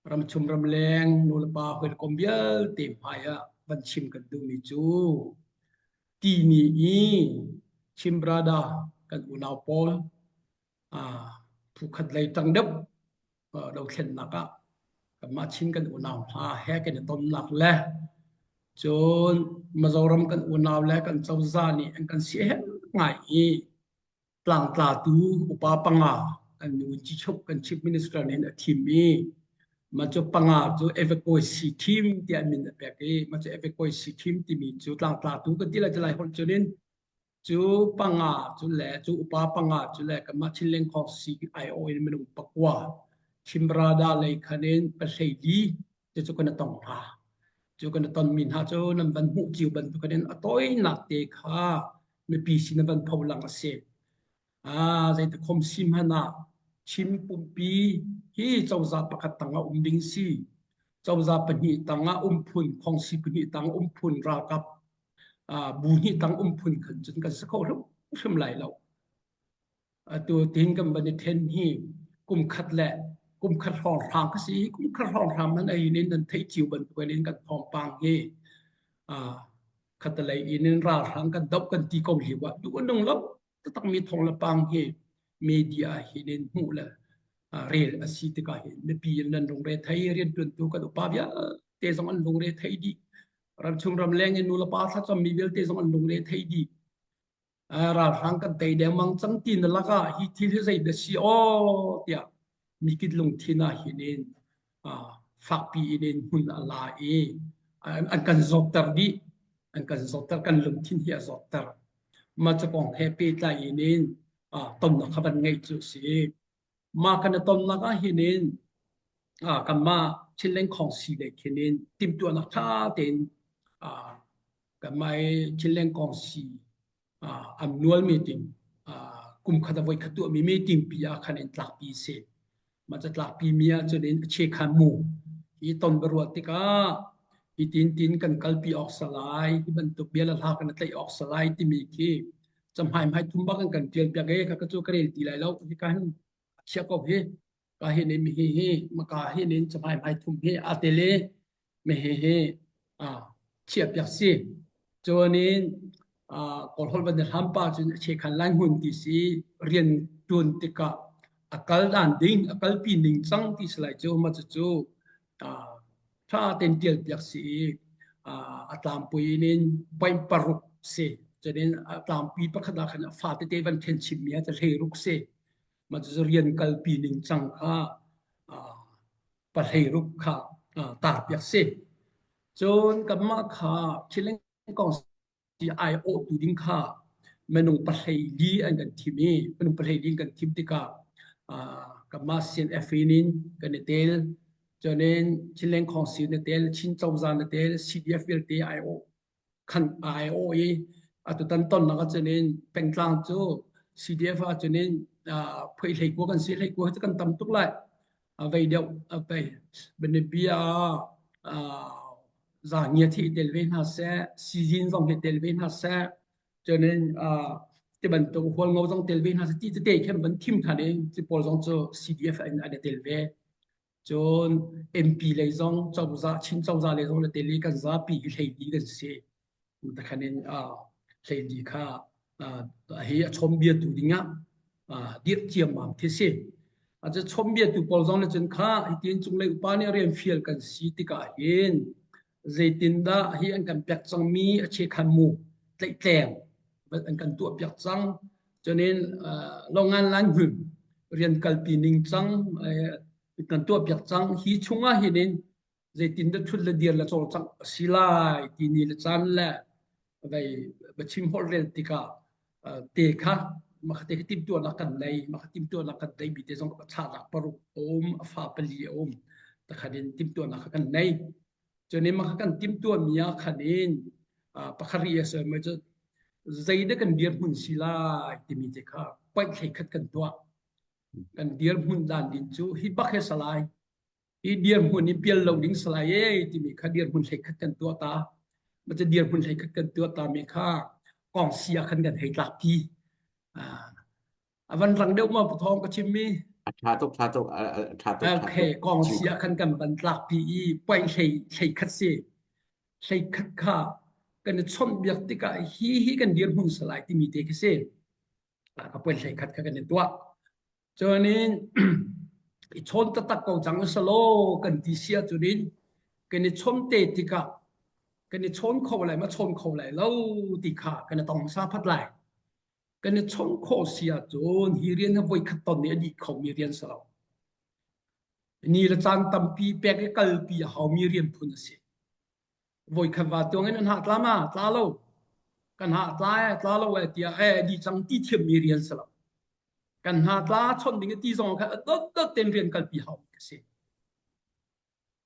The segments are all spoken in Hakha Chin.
Ramchung ramleng nulepa hawikom vialte hmai ah van chim kan duhmi cu timi i Chin brother kan unau pawl phukhat lei ṭang deuh dothlennak ah kanmah Chin kan unau hna he kan i tonnak le cun Mizoram kan unau le kan cozah nih an kan siaherh ngai i tlangtlatu upa panga kan nu Chichuk kan chief minister nih a thim i mah cu panga cu evacuation team tiah min a pek i mah cu evacuation team timi cu tlangtlatu kan ti lai ti lai holh cun in cu panga cu le cu upa panga cu le kanmah Chinleng Khawngsi aiawh in minung pakua Chimrada lei khan in pahleili te cu kan tong hna. Cu kan tonmi hna cu nan van hmuh cio bantukin in a tawinak te kha mipi sin van pholang a si. Ah, zeiti khom si hmanh ah Chin pumpi hi cozah pakhat tang ah um ding si. Cozah pahnih tang ah um phun, khongsi pahnih tang um phun, ralkap bu hnih tang um phun khan cun kan si kho hrim lai lo. Atu tin kan van i then hi kum khat le kum khat hrawng hrang ka si. Kum khat hrawng hram man ei in nan theih cio bantukin in kan thawngpang hi khatalei in in ralhrang kan doh kan ti ko lio ah duh a nung lo taktak mi thawng le pang hi media hin in hmuh le rel a si tikah hin mipi in nan lungre thei riantuantu kan upa vialte zong an lungre thei dih ramchung ramleng in nulepa thlacam mi vialte zong an lungre thei dih ralhrang kan tei dengmang cang ti na lakah hi thil hi zei dah si aw tiah mikit lungthin ah hin in fakpi in in hmun a la i an kan zawtter dih an kan zawtter kan lungthin hi a zawtter mah cu kong he pehtlai in in tonnak kha van ngeih cu si mah kan i tonnak ah hin in kanmah Chinleng Khawngsi lei khin in timhtuahnak ṭha tein kanmah i Chinleng Kawngsi annual meeting kum khat a voi khat tuahmi meeting pi ah khan in tlakpi si. Mah ca tlakpi mi ah cun in a chekhan mu hi ton biaruah tikah hi tin tin kan kalpi awk salai hi bantuk bia le hla kan tlaih awk salai timi khi camhai hmai thum bak in kan tial piak e ka cu ka rel ti lai lo hi ka hin chia ko hi ka hin in hi hi maka hin in camhai hmai thum hi a tele me hi hi a chia piak si cun in kawlholh van hlam pa cun a chekhan lai hmun ti si rian tuan tikah a kal dan ding a kalpi ning cang ti salai cu ma cu cu tha ten tial piak si i a tlangpui in point paruk si cunin a tlangpi pakhat ah khan a fa tete van then chim mi a hlei ruk si ma cu rian kalpi ning cang kha pahlei ruk kha tar piak si cun kanmah kha thileng kong ti aiawhtu ding kha minung pahlei li an kan thim i minung pahlei li kan thim tikah kanmah CNF in kan i tel cunin Chinland Council na tel Chin cozah na tel CDF vialte aiawh khan aiawh i atutan tonnak ahcun in pengtlang cu CDF ahcun in phuai hlei kua kan si hlei kua cu kan tam tuk lai a vei deuh a vei bianabia zangia thi tel ve hna seh sizin zong hi tel ve hna seh cunin ti bantuk hualngo zong tel ve hna seh ti tete khin van thim than i ci pawl zong cu CDF in an i tel ve cun MP lei zong cozah Chin cozah lei zong na tel i kan zapi hi hleili kan si takhan in hleili kha hi a chawmbiatu dingah dirh ciammam khi si. A cu chawmbiatu pawl zong nih cun kha hitin cunglei upa nih rian fial kan si tikah hin zeitindah hi an kan pek cangmi a chekhan mu tlaihtleng an kan tuah piak cang cunin longan lan hmun rian kalpi ning cang kan tuah piak cang hi chungah hin in zeitindah ṭhut le dir le cawlcangh a si lai ti ni le caan le vei biachim holhrel tikah te kha makha te kha timhtuahnak kan nei makha timhtuahnak kan nei mi te zong a chahnak paruk a um a fa pali a um takhan in timhtuahnak kha kan nei cun in makha kan timhtuah mi ah khan in pakhat ri a soi cu zeidah kan dirhmun si lai timi te kha point hlei khat kan tuah kan dirhmun dan din cu hi bak he salai Hi dirhmun i pial lo ding salai e timi kha dirhmun hleikhat kan tuah ta. Maca dirhmun hleikhat kan tuah ta mi kha kong si ah khan kan hei tlak pi. A van rang deuh ma pathawng ka chim mi. A ṭha tuk, ṭha tuk, a ṭha tuk, ṭha Okay, tuk. kong Chim si ko. ah khan kan van tlak pi i point hlei hlei khat si. Hlei khat kha kan i chawnhbiak tikah hi hi kan dirhmun salai timi te khi si. Ka point hlei khat kha kan i tuah. Cunin i chawn taktak ko cang usalaw kan ti si ahcun kan i chawn te tikah kan i chawn kho lai ma chawn kho lai lo ti kha kan i tong hmasa phat lai. Kan i chawn khawh si ahcun hi rian hi voikhat ton nih a dih khomi rian si lo. Ni le caan tampi pek i kalpi a haumi rian phun a si. Voikhat va tuang in an hah tla ma? Tla lo. Kan hah tla e, tla lo e tiah e di cang ti thiammi rian si lo. Kan hna tla chawnh ding ti zong kha dot dot ten rian kalpi hau mi si.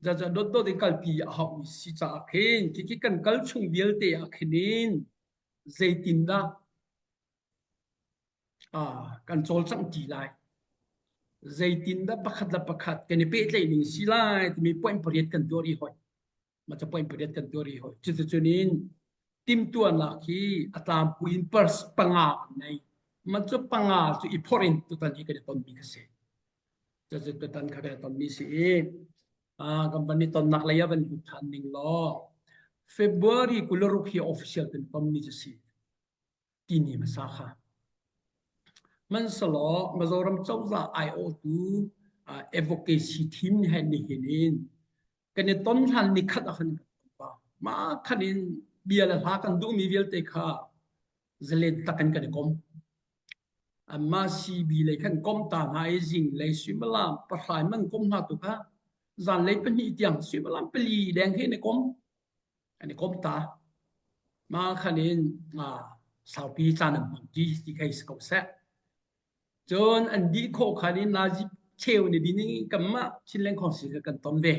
Jaja dot dot in kalpi a hau mi si caah khin khi kan kal chung vialte ah khinin zeitindah kan cawlcangh ṭi lai. Zeitindah pakhat le pakhat kan i pehtlaih ning si lai timi point pariat kan tuah rih hoi. Mah cu point pariat kan tuah rih hoi. Cuticun in timhtuahnak hi a tlangpui in pers panga kan nei. Mah cu panga cu i phorh in tutan hi kan i tonmi kha si. Cucu tutan kha kan i tonmi si i kan van i tonnak lei ah van lut ṭhan ning law February 26 hi official kan tonmi cu si. Timi hmasa kha. Hmanhsehlaw Mizoram cozah aiawhtu advocacy team he nihin in kan i ton hlan nikhat ah khan kan ton pa. Mah khan in bia le hla kan duhmi vialte kha zalen tak in kan i kom. Anmah CB lei khan kom ta hna i zinglei suimilam pahra in man kom hna tu kha zanlei pahnih tiang suimilam pali deng khi an i kom. An i kom ta. Mah khan in saupi caan an hmang ti ti kha si ko seh. Cun an dih khawh khan in nazi cheu ni ding in kanmah Chinland Council kha kan ton ve.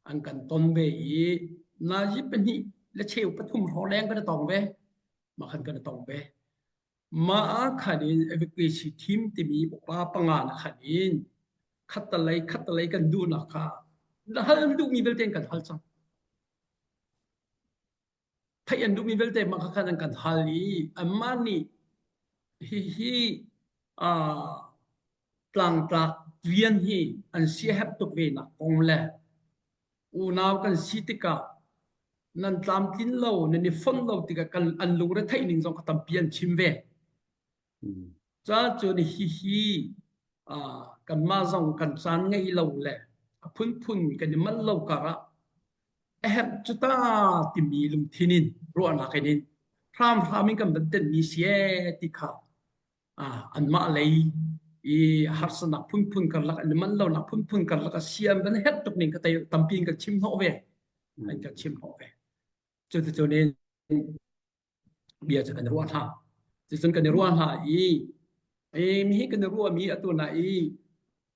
An kan ton ve i nazi pahnih le cheu pathum hrawng leng kan i tong ve. Mah khan kan i tong ve. Mah ah khan in evacuation team timi upa panga na khan in khattalei khattalei kan duhnak kha na hal duhmi vialte kan hal cang. Theih an duhmi vialte mah kha an kan hal i anmah nih hihi tlangtlak rian hi an siaherh tuk ve nak kong le unau kan si tikah nan tlamtlin lo nan i fonh lo tikah kan an lungre theih ning zong kha tampi an chim ve. Ca cun hihi kanmah zong kan caan ngei lo le a phunphun kan i manh lo karah a herh cu ta timi lungthin in ruahnak in hramhram in kan van tenhmi si ee ti kha anmah lei i harsatnak phunphun karlak an i manh lonak phunphun karlak a siam van herh tuk ning ka tampi in kan chim hnawh ve an kan chim hnawh ve. Cuticun in bia cu kan i ruah hna. Cucun kan i ruah hna i mi hi kan i ruahmi atu na i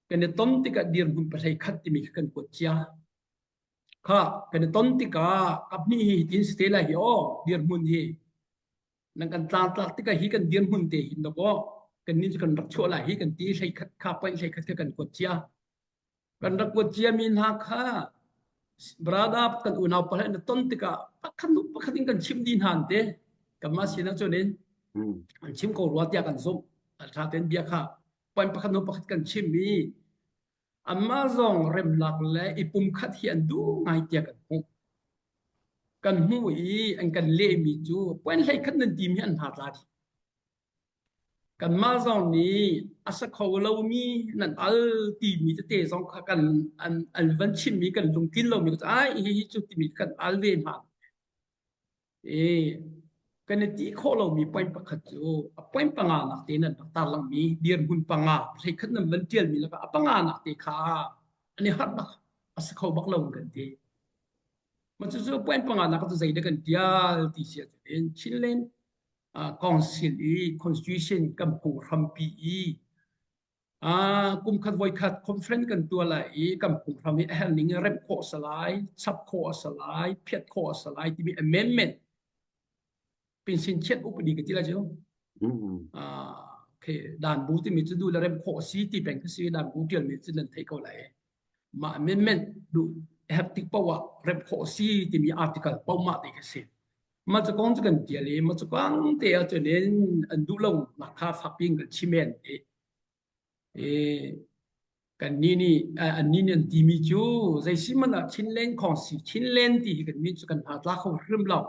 kan i ton tikah dirhmun pahlei khat timi kha kan kuat cia. Kha kan i ton tikah kaphnih hi tin si te lai hi aw dirhmun hi nan kan tlangtlak tikah hi kan dirhmun te hin dakaw kan nin cu kan rak chuah lai hi kan ti hlei khat kha point hlei khat kha kan kuat cia. Kan rak kuat ciami hna kha brother kan unau pa na ton tikah pakhat hnu pakhat in kan chimh dih hna an ti. Kanmah sinah cun in an chim ko rua tiah kan zumh. A ṭha tein bia kha point pakhat hnu pakhat kan chim i anmah zong remnak le i pumkhat hi an duh ngai tiah kan hmuh. Kan hmuh i an kan lehmi cu point hlei khat nan timi an hna tla dih. Kanmah zong nih a sa kho lomi nan al timi tete zong kha kan an, an van chimmi kan lungtlin lomi cu ai hihi cu timi kan al ve hna. I kan i ti khawh lomi point pakhat cu a point panga nak te nan rak tarlangmi dirhmun panga hleikhat nan van ṭialmi lakah a panga nak te kha an i harh bak a si kho bak lo kan ti. Mah cucu point panga nak cu zeidah kan ṭial ti si ahcun Chinland Council i Constitution kan phunghrampi i kumkhat voikhat conference kan tuah lai i kan phunghram hi a herh ning in remh khawh a si lai, chap khawh a si lai, phiat khawh a si lai timi amendment pension chiat upadi ka ti lai cu. Dan bu timi cu duh le remh khawh a si ti peng ka si dan bu tialmi cu nan theih ko lai. Mah amendment duh herh tik paoh ah remh khawh a si timi article paoh mah te ka si. Mah cu kong cu kan tial i mah cu kong te ahcun in an duh lo nak kha fakpi in kan chim en ti. I kannih nih annih nih an timi cu zeisihmanh ah Chinland Council Chinland ti hi kan min cu kan hna tla kho hrim lo.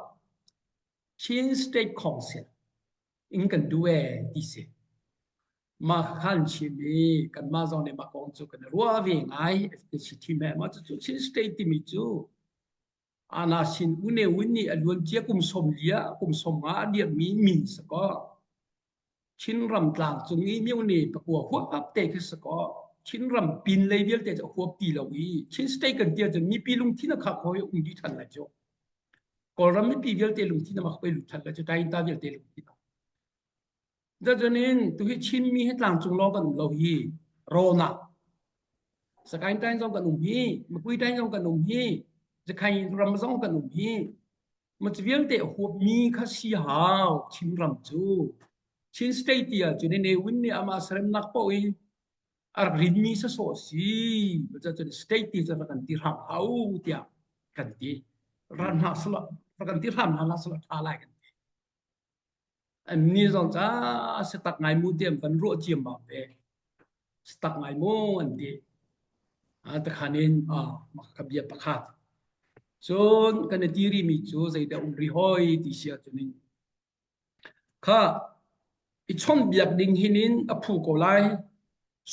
Chin State Council in kan duh ee ti si. Mah khan chim i kanmah zong nih mah kong cu kan i ruah ve ngai. FTC he mah cucu Chin State timi cu Ana sin U Ne Win nih a luancia kum 40 ah kum 50 a dirhmi min si kaw Chinram tlangcung i myone pakua huap te khi si kaw Chinram pin lei vialte cu a huap ti lo i Chin State kan ti ahcun mipi lungthin a khak hoi um dih ṭhan lai cu. Kawlram mipi vialte lungthin a mak hoi lut ṭhan lai cu Tainta vialte lungthin. Cucaah tuhi Chinmi hi tlangcung lawng kan um lo hi rawn ah Sakaing tain zong kan um hi, Makui tain zong kan um hi, Zakhain ram zong kan um hi. Mac vialte a huapmi kha si hau Chinram cu. Chin state ti ahcun Ne Win nih amah seremnak paoh in a rak rinmi sasawh a si. Cucaah state ti cu rak kan ti hram hau tiah kan ti. Ran hna sala rak kan ti hram hna sala ṭha lai kan ti. Annih zong ca si tak ngai mu ti an van ruah ciammam ve. Si tak ngai mu an ti. Takhan in ka bia pakhat. Cun kan i ti rihmi cu zeidah um rih hoi ti si ahcun in kha i chawnhbiak ding hin in a phu ko lai.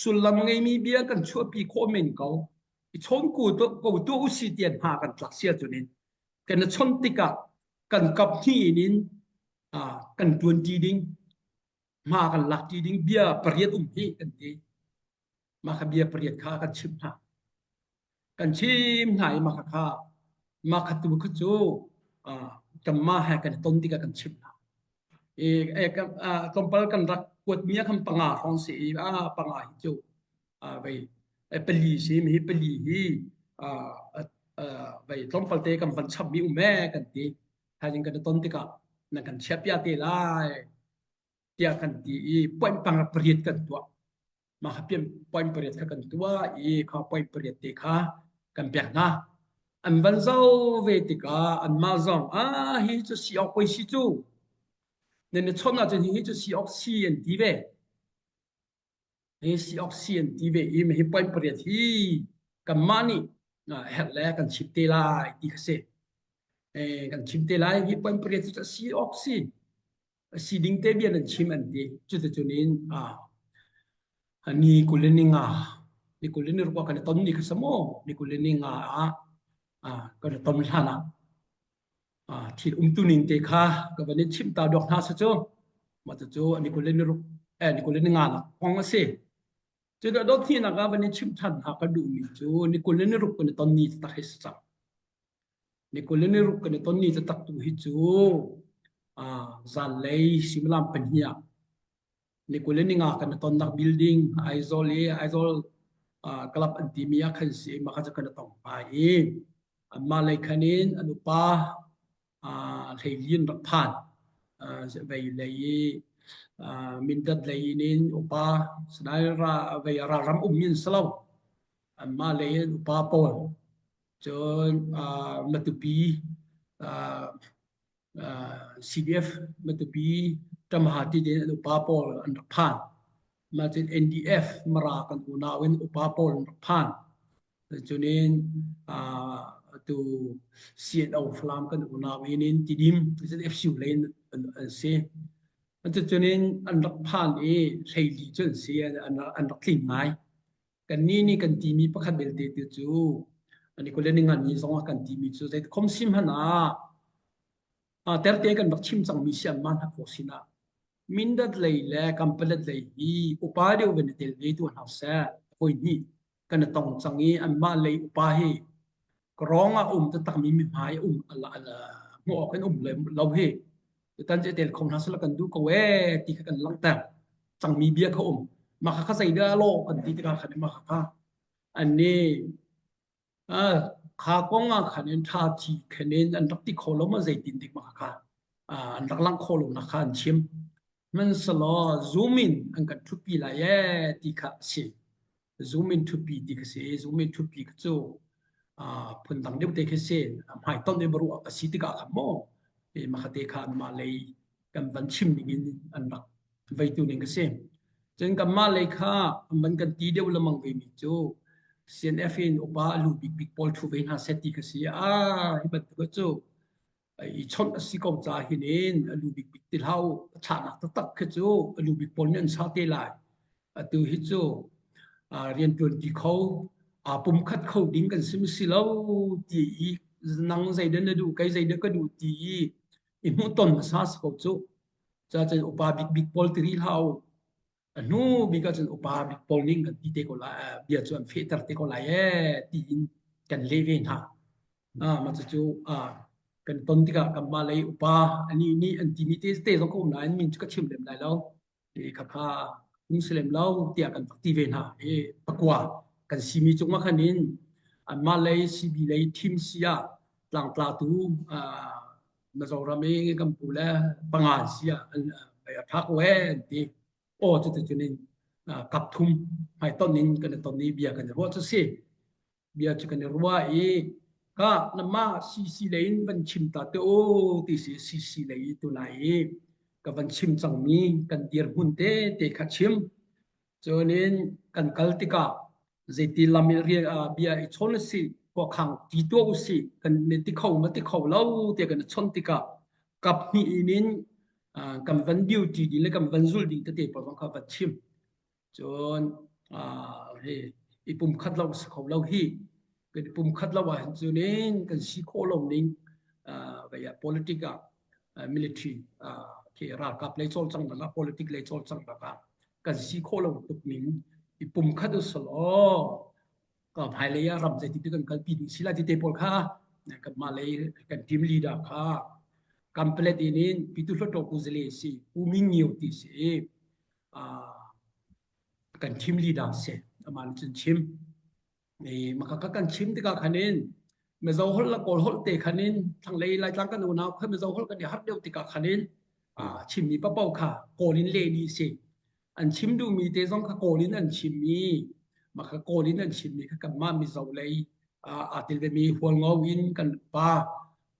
Sullam ngeimi bia kan chuahpi khawh men ko. I chawn ko tuah usih tiah hna kan tlak si ahcun in kan i chawnh tikah kan kap hnih in kan ṭuanṭi ding hma kan lakṭi ding bia pariat um hi kan ti. Mah kha bia pariat kha kan chimh hna. Kan chim hna i mah kha mah kha tu kha cu kanmah he kan i ton tikah kan chimh hna. I tlawmpal kan rak kuatmi ah khan panga hrawng si i panga hi cu vei pali si mi hi pali hi vei tlawmpal te kan van chapmi um ee kan ti. Thaizing kan i ton tikah nan kan chiahpiah te lai tiah kan ti i point panga pariat kan tuah. Mah kha point pariat kha kan tuah i kha point pariat te kha kan pek hna. An van zoh ve tikah anmah zong ah hi cu si awk poi si cu nan i chawnh ahcun hi cu si awk si an ti ve. Hi si awk si an ti ve i hi point pariat hi kanmah nih herh le kan chim te lai ti kha si. Kan chim te lai hi point pariat cu si awk si. Si ding te bia nan chim an ti. Cuticun in ni 25 ni 26 kan i ton ni kha si maw? Ni 25 ah kan i ton hlan ah thil umtu ning te kha ka van in chimh ta dawk hna si cu. Mah cucu ni 26 eh ni 25 nak kong a si. Cudah dot hinak ah van in chimh ṭhan hna ka duhmi cu ni 26 kan i ton ni taktak hi si cang. Ni 26 kan i ton ni taktak tu hi cu zanlei suimilam pahnih ah ni 25 kan i tonnak building Aizawl i Aizawl club an timi ah khan si mah kha cu kan i tong hna i anmah lei khan in an upa hleilian rak phan vei lei i Mindat lei in upa Sanai ra vei ralram um in si lo anmah lei in upa pawl cun Matupi CDF Matupi Ṭamhati te an upa pawl an rak phan. Mah cun NDF Mara kan unau in upa pawl an rak phan. Cun in atu CNO Falam kan unau in in Tidim FCU lei in an si. Cucun in an rak phan i hleili cu an si an rak tling ngai. Kannih nih kan timi pakhat belte te cu ni kul le ni nga ni zong ah kan timi cu zeikhom si hmanh ah terte kan rak chim cangmi si anmah hna kho sinah Mindat lei le Kampalet lei hi upa deuh van i tel ve tu hna seh. Voi hnih kan i tong cang i anmah lei upa hi rawng ah um taktakmi mihmai um hmuh awk in um lo hi tutan cu tel kho hna seh kan duh ko ee ti kha kan langhter cangmi bia kha um mah kha kha zeidah law kan ti tikah khan mah kha an nih kha kong ah khan in tha thi khan in an rak ti kho lo ma zeitin dik mah kha an rak langh kho lo nak kha an chim Hmanhsehlaw Zoom in an kan ṭhutpi lai ee ti kha a si. Zoom in ṭhutpi ti kha si. Zoom in ṭhutpi kha cu phundang deuh te khi si. Hmaitonh i ruah a si tikah khan maw mahka te kha anmah lei kan van chim ning in an rak veitu ning a si. Cun kanmah lei kha an van kan ti deuh lengmang ve mi cu CNF in upa a lu bikbik pawl ṭhu ve hna seh ti kha si. Ah, hi bantuk cu i chawnh a si ko ca hin in a lu bikbik ti hlah u. A thlahnak taktak khi cu a lu bik pawl nih an sa te lai. Atu hi cu rianṭuan ti kho, aa pumkhat kho ding kan si si lo ti i nang zeidah na duh, kei zeidah ka duh ti i i hmuhton hmasa si ko cu. Cacun upa bikbik pawl ti rih hlah u. A hnu bik ahcun upa bik pawl ning kan ti te ko lai, bia cu an fehter te ko lai ee tiin kan leh ve hna. Ah, mah cucu ah, kan ton tikah kanmah lei upa anih nih an timi te te zong ka um nain min cu ka chim lem lai lo. Khakha um si lem lo tiah kan rak ti ve hna. I pakua kan simi cungah khan in anmah lei CB lei thim si ah tlangtlatu Mizoram i kan pu le panga an si ah an a tha ko ee an ti. Aw cuticun in kap thum hmaitonh in kan i ton i bia kan i ruah cu si. Bia cu kan i ruah i ka namah CC lei in van chim ta te u ti si CC lei i tunai i ka van chim cangmi kan dirhmun te te kha chim. Cun in kan kal tikah zeiti lam in rian bia i chawn usih, khuakhang ti tuah usih, kan ti kho ma ti kho lo tiah kan i chawnh tikah kap hnih in in kan van duty ding le kan van zulh ding tete pawl zong kha van chim. Cun hi i pumkhat lo si kho lo hi kan i pumkhat lo ahhin cun in kan si khawh lo ning vei ah politic ah military khi ralkap lei cawlcanghnak ah politic lei cawlcanghnak ah kan si khawh lo tuk ning i pumkhat usalaw ka hmailei ah ram zeiti kan kalpi ding si lai ti te pawl kha kanmah lei kan team leader kha kampelet in in pitu hluttaw pu zale si pu Ming Ngio ti si kan team leader si amah nih cun chim Maka kan chim tikah khan in Mizo holh le Kawl holh te khan in thlanglei Laitlang kan unau kha Mizo holh kan i harh deuh tikah khan in chimmi paoh kha Kawl in leh dih si. An chim duhmi te zong kha Kawl in an chimmi maka Kawl in an chimmi kha kanmah Mizo lei aa tel vemi Hualngo in kan pa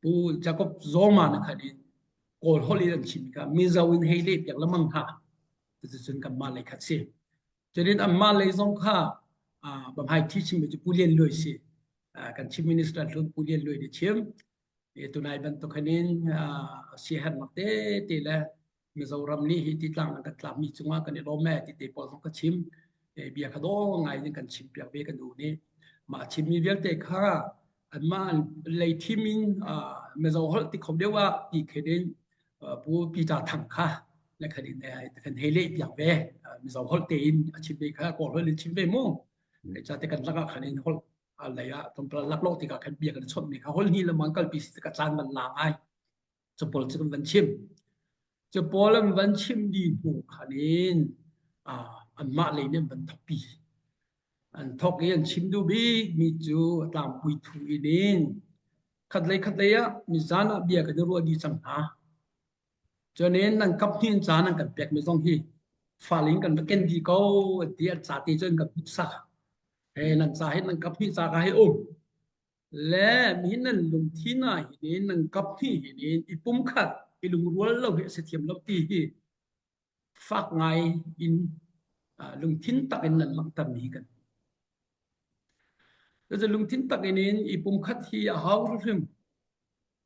Pu Jacob Zoma na khan in Kawl holh in an chimmi kha Mizo in hei leh piak lengmang hna. Cuticun kanmah lei khat si. Cutin anmah lei zong kha Bamhai thi chimmi cu Pu Lian Luai si. Kan Chief Minister hlun Pu Lian Luai nih chim. Tunai bantuk hin siaherhnak tete le Mizoram nih hi titlang an kan tlakmi cungah kan i lawm ee ti te pawl zong ka chim. Bia kha dawh ngai in kan chim piak ve kan u nih. Mah chimmi vialte kha anmah lei thim in Mizo holh ti kho deuh ah ti khin in Pu Peter Thang kha le khan in kan hei leh piak ve Mizo holh tein a chim ve kha Kawl holh in chim ve mu ca te kan lakah khan in holh lei ah tlawmpal laklawh tikah khan bia kan chawnh mi kha holh ni lamang kalpi si tikah caan van la ngai cu pawl cu kan van chim cu pawl an van chim dih hnu khan in anmah lei nih an van thokpi an thok i an chim duh bik mi cu tlangpui thu in in Khatlei khatlei ah nizan ah bia kan i ruah dih cang hna. Cun in nan kap hnih in ca nan kan pekmi zong hi fal in kan va ken dih ko an ti an ca te cu an kan hmuhsak. He nan ca hi nan kap hnih ca ka hi um. Le mihin nan lungthin ah hin nan kap hnih hin in i pumkhat i lungrual lo hi a si thiam lo ti hi fak ngai in lungthin tak in nan langhtermi hi kan Cucu lungthin tak in in i pumkhat hi a hau hrim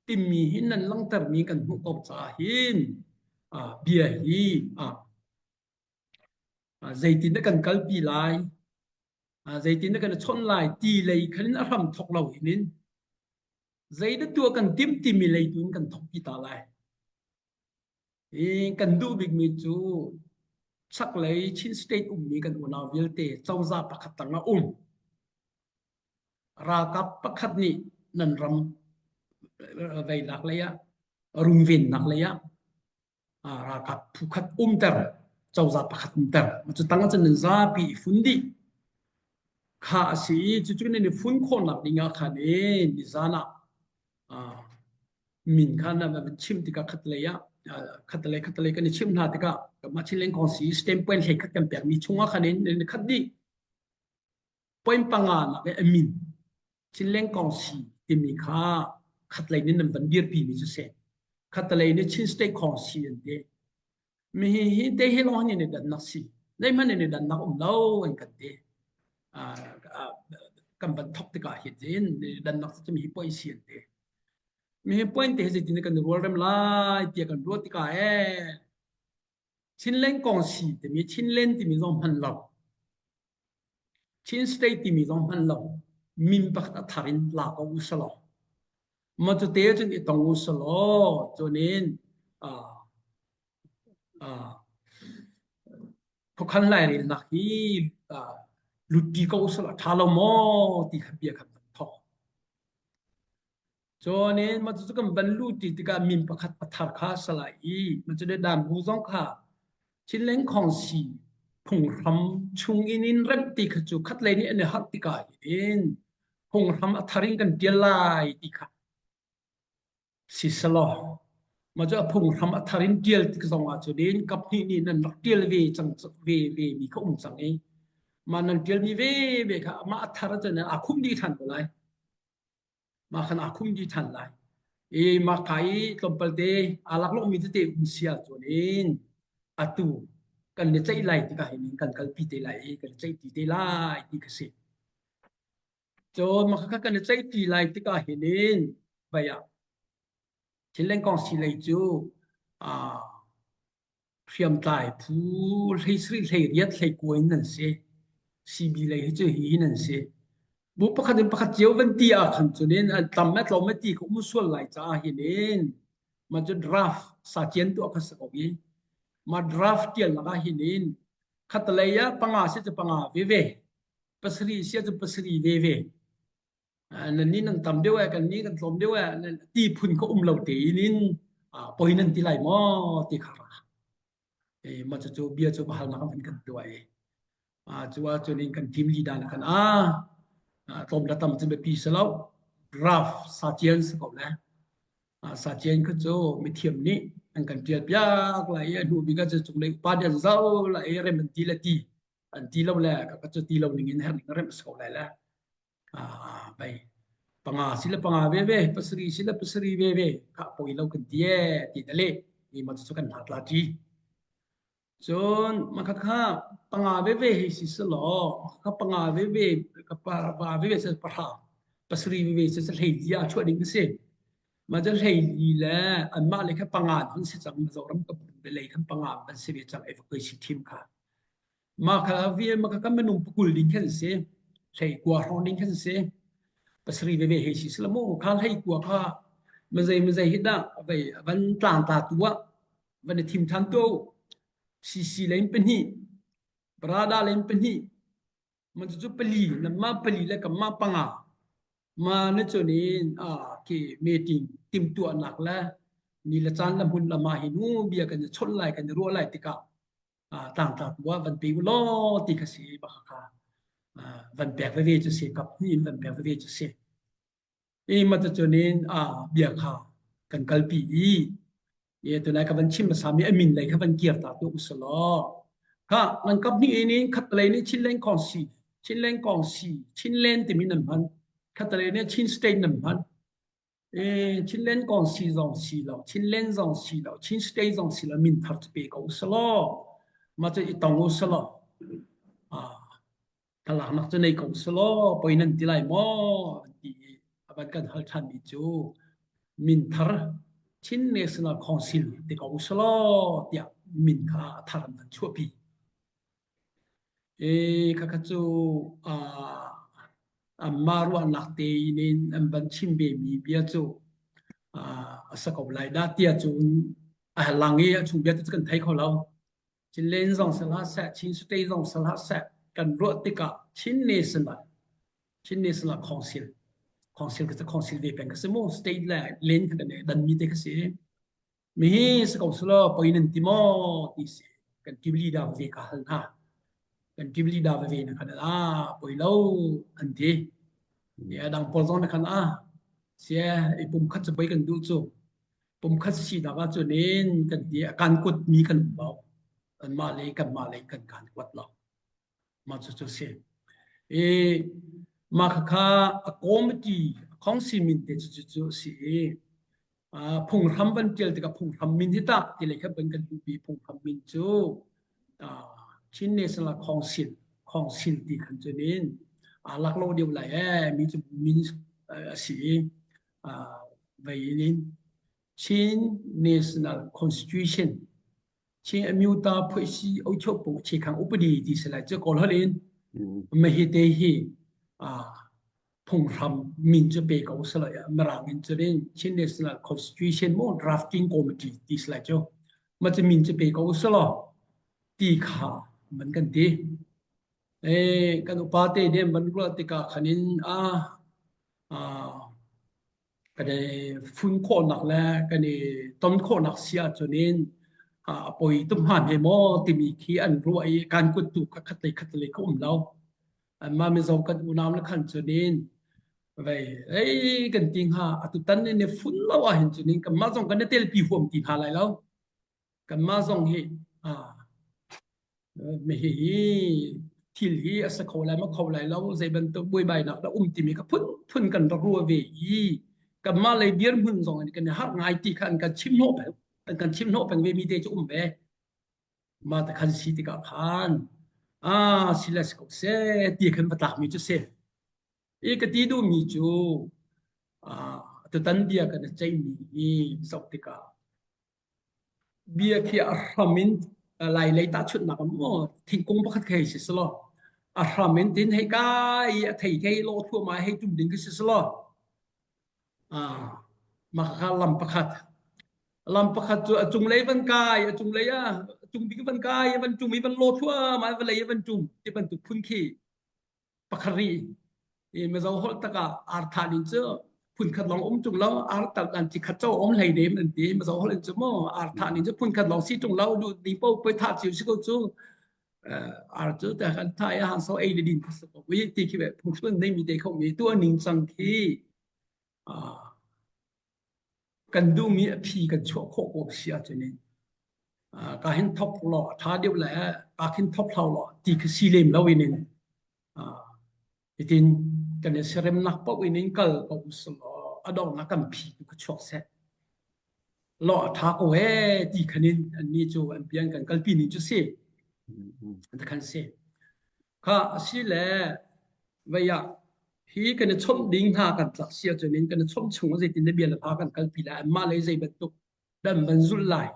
timi hi nan langhtermi kan hmuh ko caah hin bia hi zeitin dah kan kalpi lai zeitin dah kan i chawnh lai ti lei khan in a hram thok lo hin in zeidah tuah kan timh timi lei tu in kan thokpi ta lai. Hi kan duh bikmi cu chaklei Chin State ummi kan unau vialte cozah pakhat tang ah um. Ralkap pakhat nih nan ram veinak lei ah rungvennak lei ah ralkap phu khat umter cozah pakhat umter cu tang ah cun nan zapi i fun dih kha a si i cucu nan i fun khawhnak ding ah khan i nizan ah min kha na van chim tikah khatlei ah khatlei khatlei kan i chimh hna tikah kanmah Chinland Council stamp point hlei khat kan pekmi chungah khan in khat dih point panga nak i a min Chinland Council timi kha khatlei nih nan van dirpi mi cu si khatlei nih Chin State Council an ti mi hi hi te hi lawng hin i dannak si. Zeihmanh in i dannak um lo an kan ti. Kan van thok tikah hin cun dannak cu mi hi poi si an ti. Mi hi point te hi zeitin kan rualrem lai tiah kan ruah tikah ee Chinland kong si timi Chinland timi zong hman lo. Chin State timi zong hman lo. Min pakhat a thar in la ko u selaw. Ma cu te cun i tong u selaw cunin uh, uh, khuakhan lairelnak hi uh, lutpi ko u selaw tha lo maw ti kha bia kha kan thok. Cun in mah cucu kan van luh ṭi tikah min pakhat a thar kha a si lai i mah cu danbu zong kha Chinland Khawngsi phunghram chung in in remh ti kha cu khatlei nih an i harh tikah hin phunghram a thar in kan ṭial lai ti kha si selaw mah cu a phunghram a thar in ṭial tik zong ah cun in kaphnih nih nan rak ṭial ve cang ve ve mi kha um cang i mah nan ṭialmi ve ve kha mah a thar cun aa khum dih ṭhan ko lai. Mah khan aa khum dih ṭhan lai. I mah ka i tlawmpal te aa laklawhmi tete um si ahcun in atu kan i ceih lai tikah hin kan kalpi te lai i kan i ceihti te lai ti kha si. Cun mah kha kan i ceihti lai tikah hin in vai ah thil lengkong si lei cu aa Hriamtlai phu 17 18 hlei in nan si. CB lei hi cu hi nan si. Bu pakhat in pakhat cio van ti ah khan cun in an tam le tlawm le ti kha um sual lai caah hin in mah cu draft sa cian tuah kha si ko i mah draft tial nak ah hin in khatalei ah panga si cu panga veve pasarih si cu pasarih veve nan nih nan tam deuh eh kan nih kan tlawm deuh eh ti phun kha um lo tein in poi nan ti lai maw ti kha ra e ma cu cu bia cu halnak an kan tuah i cu ah cun in kan team leader na kan a tlawm la tam cu biapi si lo draft sa cian si ko le sa cian kha cu mithiam nih an kan tial piak lai i a hnu bik ah cu cunglei upa nih an zoh lai i rem an ti le ti an ti lo le ka cu ti lo ning in her ning rem si ko lai le Bei panga si le panga veve, pasarih si le pasarih veve, khah poi lo kan ti ee ti na leh. Mi ma cu kan hna tla ṭi. Cun makha kha panga veve hei si selaw, makha panga veve, ka pa veve si pahra, pasarih veve si hlei li ah chuah ding a si. Mah cu hlei li le anmah le kha panga an si cang Mizoram ka lei khan panga an si ve cang evacuation team kha. Mah kha vial mah kha kan minung pakul ding khan si. Hlei kua hrawng ding khan si. Pasarih veve hei si sila mu kha hlei kua kha mazei mazei hi dah vei van tlang ta tu ah van i thim than tu CC lein pahnih Brada lein pahnih man cu pali nanmah pali le kanmah panga ma na cun in a khi meeting timtuahnak le ni le caan le hmun le ma hi nu bia kan i chawnh lai kan i ruah lai tikah tlangtla tu ah van pe u law ti kha si bak kha van pek veve cu si kap hnih in van pek veve cu si i ma cun in bia kha kan kalpi i e tunai ka van chim hmasa mi a min lei kha van kir ta tu usalaw kha nan kap hnih in in khatlei nih Chinland kong si Chinland kong si Chinland timi nan hman khatlei nih Chin state nan hman Chinland kong si zong si lo, Chinland zong si lo, Chin State zong si lo, min thar cu pe ko usalaw. Mah cu i tong usalaw. Thlalaknak cu nei ko usalaw, poi nan ti lai maw? An ti i a van kan hal ṭhanmi cu min thar Chin National Council ti ko usalaw tiah min kha a thar an van chuahpi. Khakha cu anmah ruahnak tein in an van chim vemi bia cu a si ko lai dah tiah cun a lang i a chung bia cu kan thei kho lo. Chinland zong si hlah seh, Chin State zong si hlah seh, kan ruah tikah Chin National, Chin National Council, Council ka council ve peng ka si mu, state le len kha kan danmi te ka si. Mihi si ko selaw poi nan ti maw ti si kan team leader veve ka hal hna. Kan team leader veve na khan ah poi lo an ti. Ni a dang pawl zong na khan ah sia i pum khat cu poi kan duh cu. Pum khat si nak ah cun in kan ti a kan kut mi kan um lo. Anmah le kanmah le kan kan kuat lo. Mah cucu a si. I mah khakha a committee, a council min te cucu cu a si i phunghram van ṭial tikah phunghram min hi tah ti lei kha van kan duhpi phunghram min cu. Chin National Council Council ti khan cun in aa lak lo deuh lai ee mi cu min a si i vei in Chin National Constitution Chin Amyota Phuisi Ocho Pung Chikhang Upadi ti si lai cu Kawl holh in mahi te hi phunghram min cu pe ko si lai Mirang in cun in Chin National Constitution mo Drafting Committee ti si lai cu ma cu min cu pe ko si law ti kha man kan ti. Eh kan upa te den ban ruah tikah khan in a kan i fun khawhnak le kan i ton khawhnak si ahcun in a poi tuk hnga hme maw timi khi an ruah i kan kut tu kha khatlei khatlei ka um lo. Anmah Mizo kan unau le khan cun in vei ei kan ti hnga atu tan in i fun lo ahhin cun in kanmah zong kan i telpi huam ti hna lai lo. Kanmah zong hi hi thil hi a si kho lai maw kho lai lo zei bantuk buaibainak dah um timi kha phunphun kan rak ruah ve i kanmah lei dirhmun zong in kan i harh ngai ti kha an kan chim hnawh peng an kan chim hnawh peng ve mi te cu um ve mah te khan si tikah khan ah si le si ko seh ti khan va tlak mi cu si i ka ti duhmi cu tutan bia kan i ceihmi hi zoh tikah Bia khi a hram in Lai lei tahchunhnak ah maw thingkung pakhat khi hei si selaw a hram in tin hei kai i a thei khi hei lawh thluahmah i hei tum ding khi si selaw mah kha lam pakhat lam pakhat cu a cunglei van kai a cunglei ah a cung bik van kai i van tum i van lawh thluahmah i vawlei i van tum ti bantuk phun khi pakhat rih i Mizo holh tak ah ar thah ning cu phunkhat lawng um ṭung lo ar tal an ci khat cho um hlei dem an ti Mizo holh in cu maw ar thah ning cu phunkhat lawng si ṭung lo duh ding po poi thah cio si ko cu ar cu ta kan thah i hang so ei le din si ko ui ti khi phung nei mi te kho mi tu ning cang khi Kan duhmi a phi kan chuah khawh ko si ahcun in ka hin thok law a ṭha deuh le ka khin thok hlau law ti khi si lem lo in in hitin kan i siaremnak paoh in in kal ko usulaw a donghnak kan phi tu kha chuak seh. Law a ṭha ko ee ti khan in annih cu an pian kan kalpi ning cu si. An khan si. Kha a si le vei ah hi kan i chawmh ding hna kan tlak si ahcun in kan i chawmh chung ah zeitin na bia le hla kan kalpi lai anmah lei zei bantuk dan van zulh lai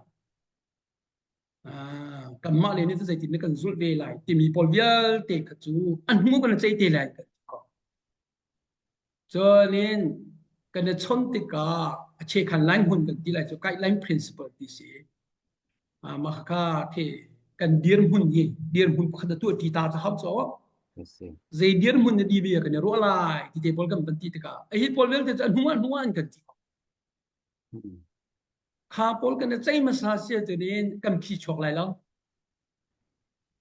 kanmah le nih zeitin na kan zulh ve lai timi pawl vialte kha cu an hnu kan i ceih te lai kan ti ko cun in kan i chawnh tikah a chekhan line hmun kan ti lai cu guideline principle ti si Mah kha khi kan dirhmun hi dirhmun pakhat na tuah ṭi ta ca hau caw. Zei dirhmun na di bia kan i ruah lai ti te pawl kan van ti tikah a hi pawl vialte cu a hnu ah hnu ah an kan ti ko. Kha pawl kan i cei hmasa sia cunin kan phi chuak lai lo.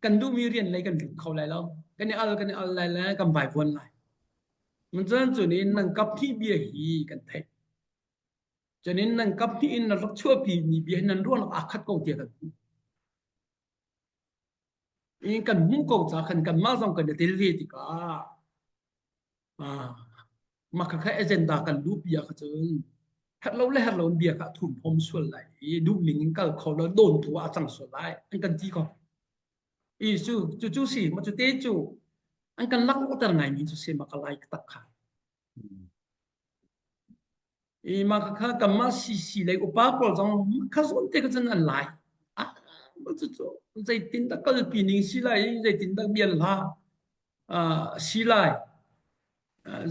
Kan duhmi rian lei kan lut kho lai lo. Kan i al kan i al lai le kan vaivuan lai. Cun cunin nan kap hnih bia hi kan theih. Cunin nan kap hnih in nan rak chuahpi mi bia hi nan ruahnak aa khat ko tiah kan hmuh. In kan hmuh ko ca khan kanmah zong kan i tel ve tikah ah mah kha kha agenda kan luhpi ah kha cun herh lo le herh lo in bia kha a thum phom sual lai i duh ning in kal kho lo dawn tu ah a cang sual lai an kan ti ko. I cu cu cu si ma cu te cu an kan lak ter ngai mi cu si ma ka lai tak kha. I mah kha kanmah CC lei upa pawl zong kha zawn te kha cun an lai. Ah, cucu zeitindah kalpi ning si lai i zeitindah bial hla si lai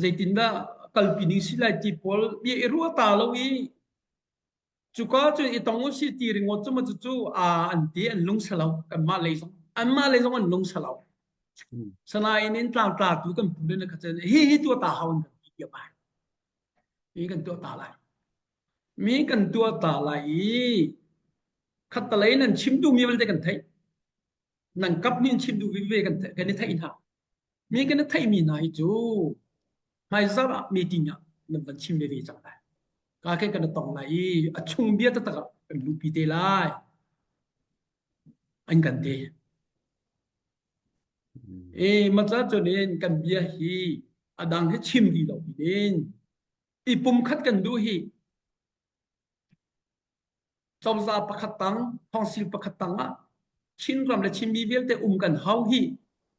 zeitindah kalpi ning si lai ti pawl bia i ruah ta lo i cuka cu i tong u si ti ringawt cu ma cucu a an ti an lung salo kanmah lei zong anmah lei zong an lung salo. Sanain in tlangtla tu kan pu le na kha cun hi hi tuah ta hau in kan ti tiap ai. Mi kan tuah ta lai. Mi kan tuah ta lai i khattalei nan chim duhmi vialte kan theih. Nan kap nih chim duh ve kan kan i theih hna. Mi kan i theihmi hna hi cu hmaizarh ah meeting ah nan van chim veve cang lai. Ka khin kan i tong lai i a chung bia taktak ah kan luhpi te lai. An kan ti. E maca cunin kan bia hi a dang hi chim di lo in i pumkhat kan duh hi cozah pakhat tang council pakhat tang ah. Chinram le Chinmi vialte um kan hau hi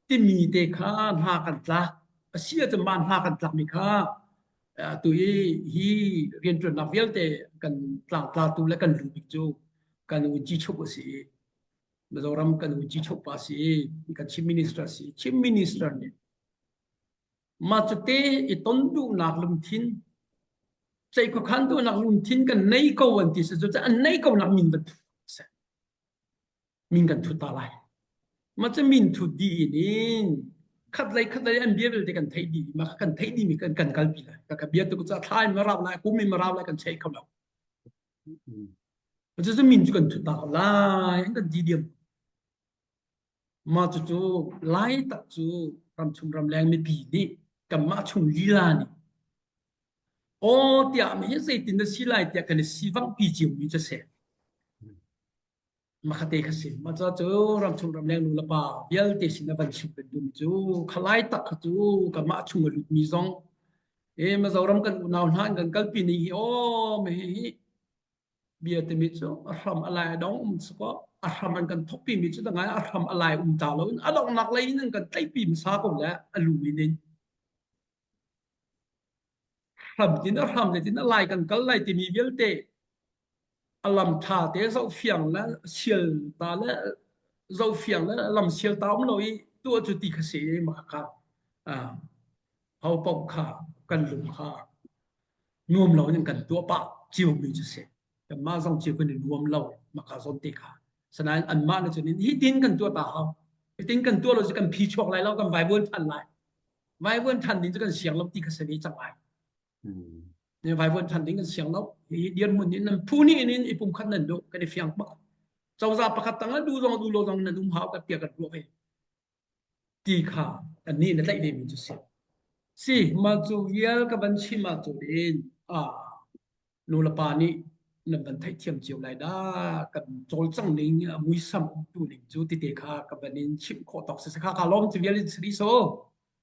timi te kha hna kan tlak. A si ahcun mah hna kan tlakmi kha tu hi hi rianṭuannak vialte kan tlangtlatu le kan lu bik cu kan u Jichuk a si i Mizoram kan u Jichuk pa si i kan Chief Minister si. Chief Minister nih mah cute i ton duhnak lungthin ceihkhuakhan duhnak lungthin kan nei ko an ti si cu an nei ko nak min van min kan thut ta lai. Mah cu min thut dih in in khat lei khat lei an bia vialte kan theih dih mah kan theih dih mi kan kan kalpi lai. Ka ka bia tu cu thla in ma rau lai kum in ma rau lai kan cheih kho lo. Cu cu min cu kan thut ta ko lai an kan ti diam. Mah cucu lai tak cu ramchung ramleng mipi nih kanmah chung lila nih aw tiah mi hi zeitin na si lai tiah kan i sivanghpi cio mi cu si. Makhate kha si. Mah ca cu ramchung ramleng nu le pa vialte sin a van chim kan duhmi cu khalai tak kha cu kanmah chung a lutmi zong e Mizoram kan unau hna an kan kalpi ning hi aw me hi bia timi cu a hram a lai a dong um sakaw a hram an kan thokpi mi cu ngai a hram a lai um ta lo in a donghnak lei in an kan tlaihpi hmasa ko le a lu in in hram tin a hram le tin a lai kan kal lai timi vialte a lam tha te zoh fiang le sial ta le zoh fiang le lam sial ta um lo i tuah cu ti kha si ma kha ho paoh kha kan lung kha nuam lo in kan tuah pah cio mi cu si kanmah zong cio kan i nuam lo maka zawn te kha sanain anmah na cun hi tin kan tuah ta hau hi tin kan tuah lo cu kan phi chuak lai lo kan vaivuan than lai vaivuan than ding cu kan siang lo ti kha sani cang lai ne vaivuan than ding kan siang lo hi dirhmun in nan phu ni in i pum khat nan du kan i fiang bak cozah pakhat tang du zong du lo zong nan um hau ka tia kan ruak hi ti kha annih na tlaih ve mi cu si. Si mah cu vial ka van chim ahcun in ah nu le pa nih nan van theihthiam cio lai dah kan cawlcang ning a muisam umtu ning cu tite kha ka van in chimh khawh tawk si kha ka lawm cu vial in sri so.